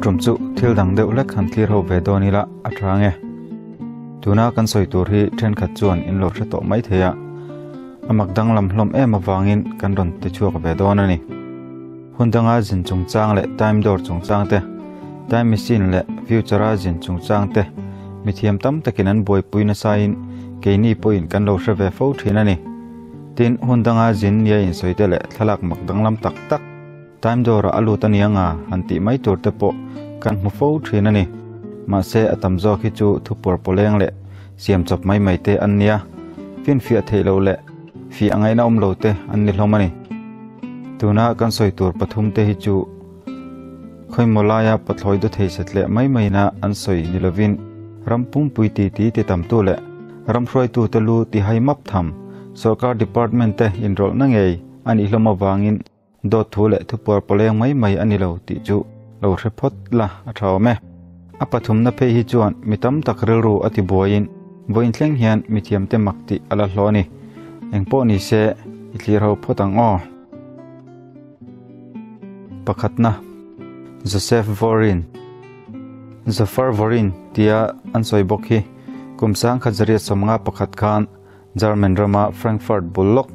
tum chu thil dang deuh hlek han thlir ho ve dawn ila a tha nge. Tuna kan sawi tur hi thenkhat chuan in lo hre tawh mai thei a, a mak danglam hlawm em avangin kan rawn ti chhuak ve dawn a ni. Hun danga zin chungchang leh time door chungchang te, time machine leh future a zin chungchang te mithiam tam takin an buaipui nasain keini pawhin kan lo hre ve fo thin a ni. Tin, hun danga zin nia insawi te leh thlalak mak danglam tak tak, time door ah a lut a ni anga han tih mai tur te pawh kan hmu fo thin a ni. Mahse, a tam zawk hi chu thupuar pawleng leh siam chawp mai mai te an nia, finfiah theih loh leh fiah ngaihna awm lo te an ni hlawm a ni. Tuna kan sawi tur pathum te hi chu khawimaw laia pathlawi daw thei sat leh mai maina an sawi ni lovin ram pumpui titi ti tamtu leh ram hruaitute lu ti hai map tham sorkar department te inrawlhna ngei a nih hlawm avangin Dawt thu leh thupuar pawleng mai mai a ni lo tih chu lo hre phawt la a tha awm e. A pathumna phei hi chuan mi tam tak rilru a ti buaiin vawiin thleng hian mithiamte mak tih a la hlawh a ni. Engpawh ni se i thlir ho phawt ang aw. Pakhatna, Joseph Vorin, Zafar Vorin tia an sawi bawk hi kum 1951 khan German rama Frankfurt bul lawk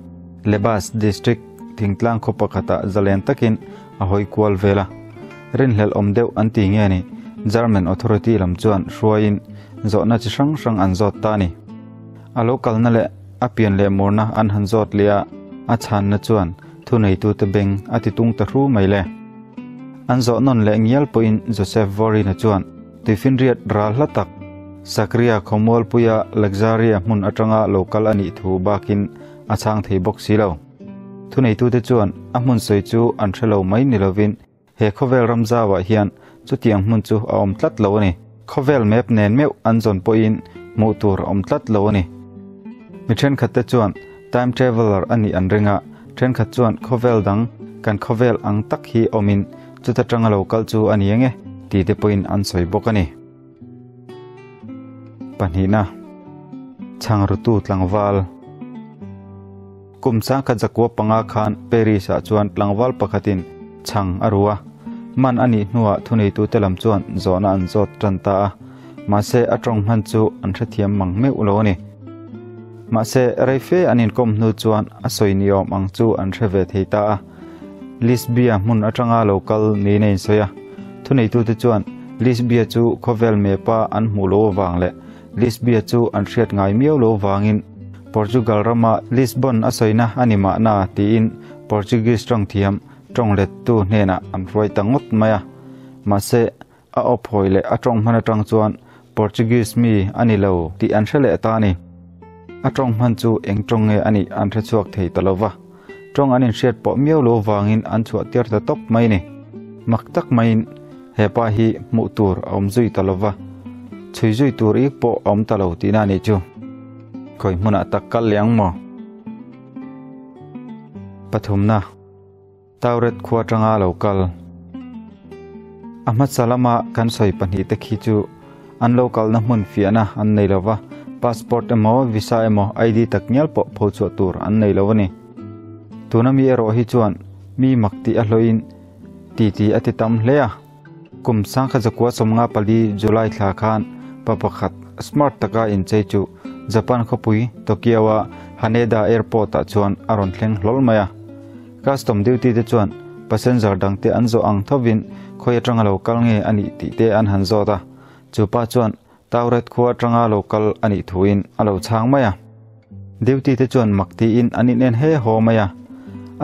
Lebas district thingtlang khaw pakhatah zalen takin a hawi kual vel a. Rinhlelh awm deuh an ti nge ni, German authority lam chuan hruaiin zawhna chi hrang hrang an zawt ta a ni. A lo kalna leh a pian leh murna an han zawt leh a, a chhanna chuan thuneitute beng a ti tung ta hru mai le. An zawh nawn leh ngial pawhin Joseph Vorina chuan Tuifinriat ral hla tak, Sakria khawmualpuia Lexaria hmun atanga lo kal a nih thu bakin a chhang thei bawk si lo. Thuneitute chuan a hmun sawi chu an hre lo mai ni lovin he khawvel ram zauah hian chutiang hmun chu a awm tlat lo a ni. Khawvel map nen meuh an zawn pawhin hmuh tur a awm tlat lo a ni. Mi thenkhatte chuan time traveller a nih an ring a, thenkhat chuan khawvel dang kan khawvel ang tak hi awmin chuta tanga lo kal chu a ni ang e tih te pawhin an sawi bawk a ni. Pahnihna, Chhangrutu tlangval. Kum sangkhat zakua panga khan Paris ah chuan tlangval pakhatin chhang a ru a, man a nih hnuah thuneitute lam chuan zawhna an zawt tan ta a, mahse a tawng hman chu an hrethiam mang meuh lo a ni. Mahse reife an inkawm hnu chuan a sawi ni awm ang chu an hre ve thei ta a. Lisbia hmun atanga lo kal niin a insawi a. Thuneitute chuan Lisbia chu khawvel mepa an hmuh loh avang leh Lisbia chu an hriat ngai miau lo vangin Portugal rama Lisbon a sawina a ni mahna tiin Portuguese tawng thiam tawng lettu hnenah an hruai ta ngawt mai a. Mahse, a awp hawi leh a tawng hman atang chuan Portuguese mi a ni lo tih an hre leh ta a ni. A tawng hman chu eng tawng nge a nih an hre chhuak thei ta lo va. Tawng an inhriat pawh miau lo vangin an chhuah tir ta tawp mai a ni. Mak tak maiin he pa hi hmuh tur a awm zui ta lo va, chhui zui tur ik pawh a awm ta lo tihna a nih chu. Khawi hmunah tak kal leh ang maw? Pathumna. Tauret khua atanga lo kal. A hmasa lama kan sawi pahnihte khi chu an lo kalna hmun fiahna an nei lo va, passport emaw, visa emaw, ID tak ngial pawh pho chhuah tur an nei lo a ni. Tuna mi erawh hi chuan mi mak tih a hlawhin titi a ti tam hle a. Kum 1994 July thla khan pa pakhat smart taka inchei chu Japan khawpui Tokyo-a Haneda Airport-ah chuan a rawn thleng hlawl mai a. Custom duty te chuan passenger dangte an zawh ang thovin khawi atanga lo kal nge a nih tih te an han zawt a, chu pa chuan Tauret khua atanga lo kal a nih thuin a lo chhang mai a. Duty te chuan mak tiin an inen he haw mai a,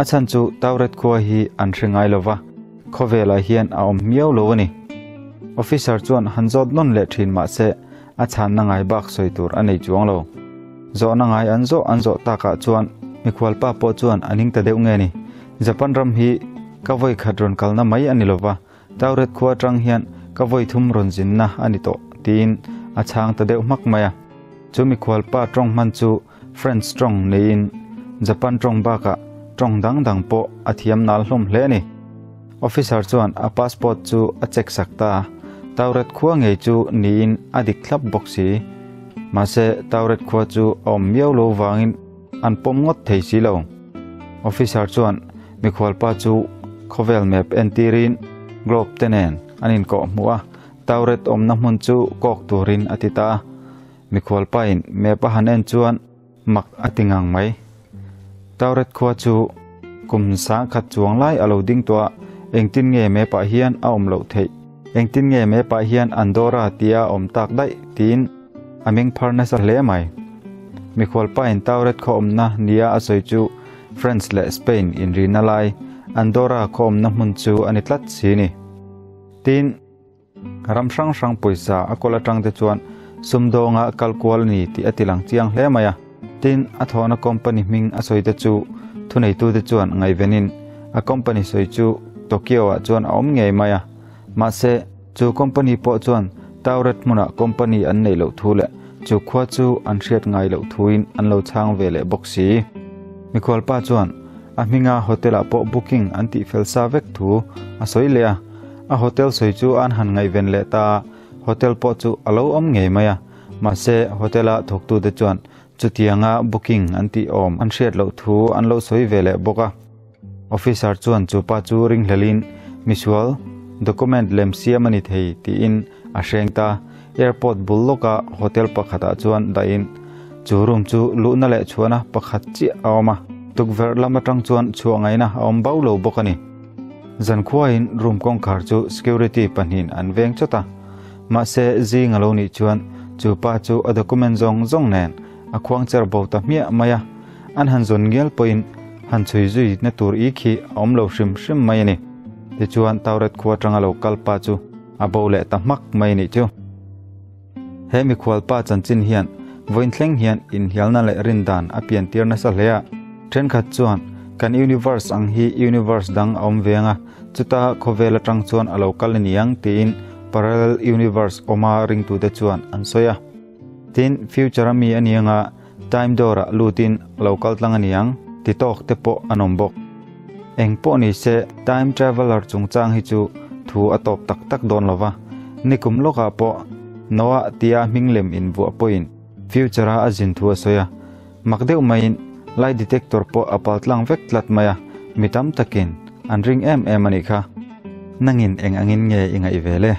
a chhan chu Tauret khua hi an hre ngai lova, khawvelah hian a awm miau lo a ni. Officer chuan han zawt nawn leh thin mahse a chhanna ngai bak sawi tur a nei chuang lo. Zawhna ngai an zawh an zawh takah chuan mikhualpa pawh chuan a ning ta deuh nge ni. Japan ram hi ka vawi khat rawn kalna mai a ni lova, Tauret khua atang hian ka vawi thum rawn zinna a ni tawh tiin a chhang ta deuh hmak mai a. Chu mikhualpa tawng hman chu French tawng niin Japan tawng bakah tawng dang dang pawh a thiam nal hlawm hle a ni. Officer chuan a passport chu a check sak ta a, Tauret khua ngei chu niin a dik thlap bawk si. Mahse, Tauret khua chu a awm miau lo vangin an pawm ngawt thei si lo. Officer chuan mikhualpa chu khawvel map entirin globe te nen. an inkawh hmuh a, Tauret awmna hmun chu kawk turin a ti ta a. Mikhual pain map a han en chuan mak a ti ngang mai. Tauret khua chu kum sangkhat chuang lai a lo ding tawh a, engtin nge map ah hian a awm loh theih? Engtin nge map ah hian Andorra tia a awm tak daih? tiin a meng phar nasa hle mai. Mikhual pain Tauret khaw awmna nia a sawi chu France leh Spain inrina lai Andorra khaw awmna hmun chu a ni tlat si ni. Tin, ram hrang hrang pawisa a kawl atang te chuan sumdawnga kal kual a ni tih a tilang chiang hle mai a. Tin, a thawhna company hming a sawi te chu thuneitute chuan ngaihvenin a company sawi chu Tokyo ah chuan a awm ngei mai a. Mahse, chu company pawh chuan Tauret hmunah company an neih loh thu leh chu khua chu an hriat ngai loh thuin an lo chhang ve leh bawk si. Mikhualpa chuan a hminga hotel ah pawh booking an tih fel sa vek thu a sawi leh a. A hotel sawi chu an han ngaihven leh ta a, hotel pawh chu a lo awm ngei mai a. Mahse, hotel a thawktute chuan chutianga booking an tih awm an hriat loh thu an lo sawi ve leh bawk a. Officer chuan chu pa chu ringhlelin misual document lem siam a ni thei tiin a hreng ta. Airport bul lawka hotel pakhatah chuan dahin chu room chu luhna leh chhuahna pakhat chiah a awm a. Tukverh lam atang chuan chhuah ngaihna a awm bau lo bawk a ni. Zankhuain room kawngkhar chu security pahnihin an veng chawt a. Mahse zing a lo nih chuan chu pa chu a document zawng zawng nen a khuang cher bo ta hmiah mai a. An han zawn ngial pawhin han chhui zui na tur i khi a awm lo hrim hrim mai a ni. Tichuan Tauret khua atanga lo kal pa chu a bo leh ta hmak mai a nih chu. He mikhual pa chanchin hian vawiin thleng hian inhlialna leh rindan a pian tir nasa hle a. Thenkhat chuan kan universe ang hi universe dang a awm ve ang a, chuta khawvel atang chuan a lo kal a ni ang tiin parallel universe awma ringtute chuan an sawi a. Tin, future a mi a ni anga time door ah lutin a lo kal tlang a ni ang ti tawk te pawh an awm bawk. Eng pawh ni se time traveller chungchang hi chu thu a tawp tak tak dawn lo va, nikum lawkah pawh Noah tia hming lem invuah pawhin future a a zin thu a sawi a, mak deuh maiin lie detector pawh a pal tlang vek tlat mai a, mi tam takin an ring em em a nih kha. Nangin eng angin nge i ngaih ve le?